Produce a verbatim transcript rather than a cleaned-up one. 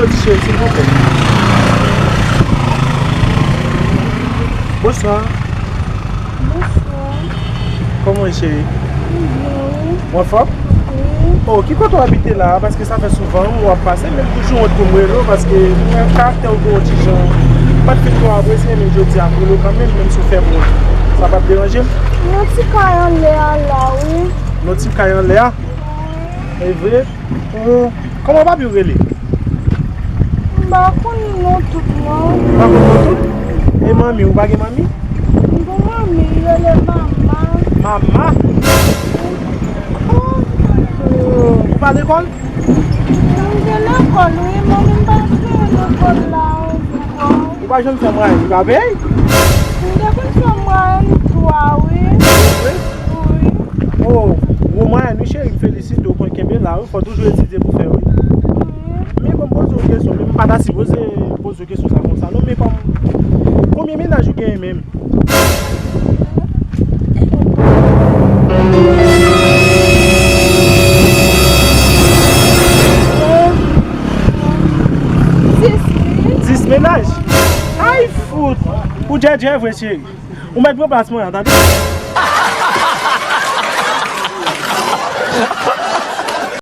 Ti cheri, silvouplè. Bonswa. Bonswa. Kòman w ye, cheri? M byen, wi. Ou anfòm? Wi. Oh, ki kote w abite la a? Paske sa fè souvan w ap pase, men m toujou wont pou m rele w, paske m wè karaktè w gen yon ti jan. M pa t fin twò apresye, men jodi a m rele w kanmenm, menm si w fè m wont. Sa p ap deranje m? Nan ti kay anlè a la, wi. Nan ti kay anlè a? Wi. E vre? Ou, kòman papi w rele? M pa konn non tout non. Ou pa konn non tout? E manmi, ou pa gen manmi? M gen manmi, li rele Mama. Mama? Oh, ou pa lekòl? M te lekòl, wi, men m pa te lekòl la ankò. Ou pa janm fè mwayen, li pa peye? M te konn fè mwayen twa, wi. Wi? Wi. Oh, gwo mwayen, wi, cheri, m felisite w, konn kenbe la, wi, fò toujou etidye pou fè, wi. Wi. Men ban m poze w kesyon, men m pa ta sipoze poze w kesyon sa konsa, non, men kòm, konbyen mennaj ou genyen menm? Dis, wi. Dis mennaj? Ay, fout! Ou djèdjè vre, cheri. Ou mèt pran plas mwen an, tande?